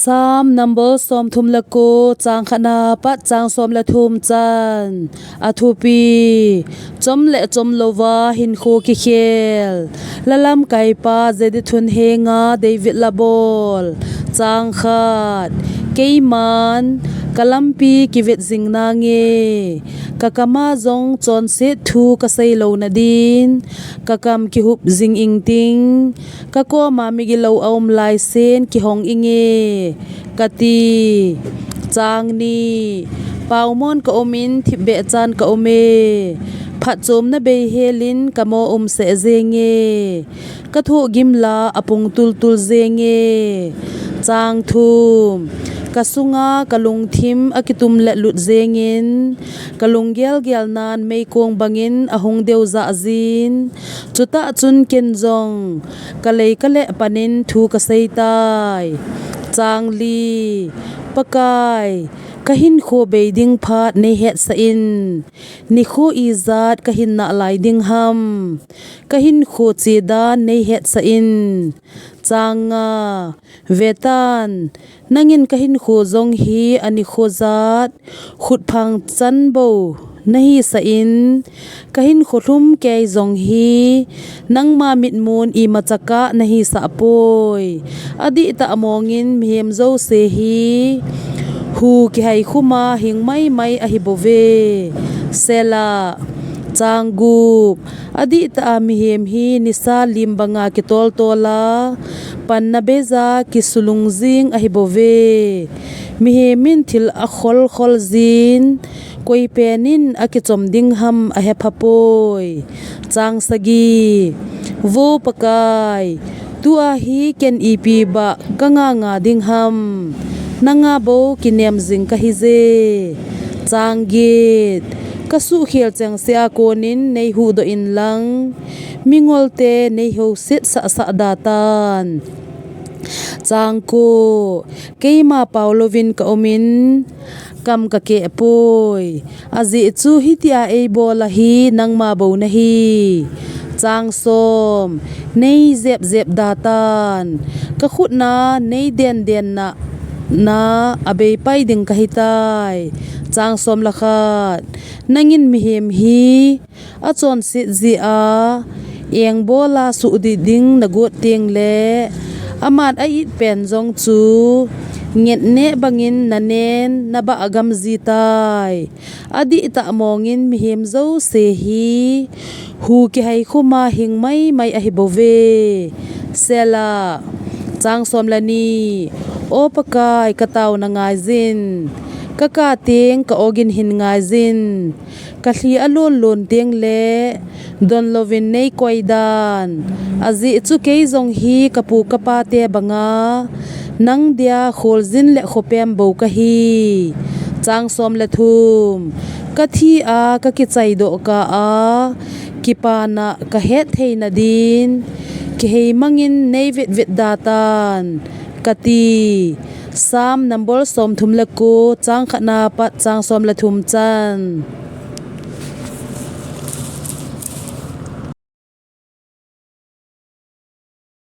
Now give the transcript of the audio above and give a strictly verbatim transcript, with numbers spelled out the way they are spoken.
Psalm number som thum le ko, chang khatna pat chang som le thum chan. A thupi: Chom le chom louva hinkho kikhel. La lamkaipa Jeduthun henga David la bol. Chang khat. Keiman ka lampi kivet jing nange, ka kama jong chonset thu ka sei louna din, ka kam kihup jing ingting, ka koma migilou a um laisen kihong inge, ka ti. Chang ni. Paomon ka umin thipbeh chan ka ume, phatchomna beihelin ka mo umseh jenge, ka thohgim la a pung tultul jenge. Chang thum. Ka sunga ka lungthim a kitum le lut jengin, ka lunggelgel nan meikong bangin a hung deuja jin, chutah chun ken jong ka lei ka leh panin thu ka sei tai. Chang li. Pakai, ka hinkho bei ding phat nei hetsah in, nikho ijat ka hin nalai ding ham, ka hinkho che dan nei hetsah in. Chang nga. Vetan, nangin ka hinkho jong hi a nikho jat khutphang chan bou na hisah in, ka hinkho lhum kei jong hi nangma mitmun imacha kah na hisah poi. Adihtah mongin mihem jouse hi hu kihai khuma hing maimai ahi bouve. Selah. Chang gup. Adihtah a mihem hi nisa lim banga kitoltol a, panna beija kisulung jing ahi bouve. Mihem in thil a kholkhol jin, koi pen in a kichom ding ham a hepha poi. Chang sagi. Vo Pakai, tua hi ken ipi bah ka nganga ding ham, nanga bou kinem jing ka hije. Chang get. Ka suhkhel chengse a konin nei huhdoh inlang, mingolte nei houset sahsah da tan. Chang ko. Keima pao louvin ka umin, kam ka keh poi. Ajeh chu hitia ei bol a hi nangma bou nahi. Chang som. Nei jepjep da tan. Ka khutna nei dendenna na a beipai ding ka hitai. Chang som le khat. Nangin mihem hi a chonset jeh a engbol a suhdih ding na got teng le, aman a it pen jong chu nget neh bangin na nen na bah a gam ji tai. Adihtah mongin mihem jouse hi hu kihai khuma hing maimai ahi bouve. Selah. Chang som le ni. O Pakai, ka tauna ngaijin, ka kah teng ka ogin hin ngaijin. Ka lhi a lonlon teng le don louvin nei koi dan. Ajeh chu kei jong hi ka pu ka pate banga nang dia kholjin le khopem bou ka hi. Chang som le thum. Ka thi a ka kichai doh kah a kipana ka het theina din, kihei mangin nei vetvet da tan, ka ti. Psalm number som thum le ko, chang khatna pat chang som le thum chan.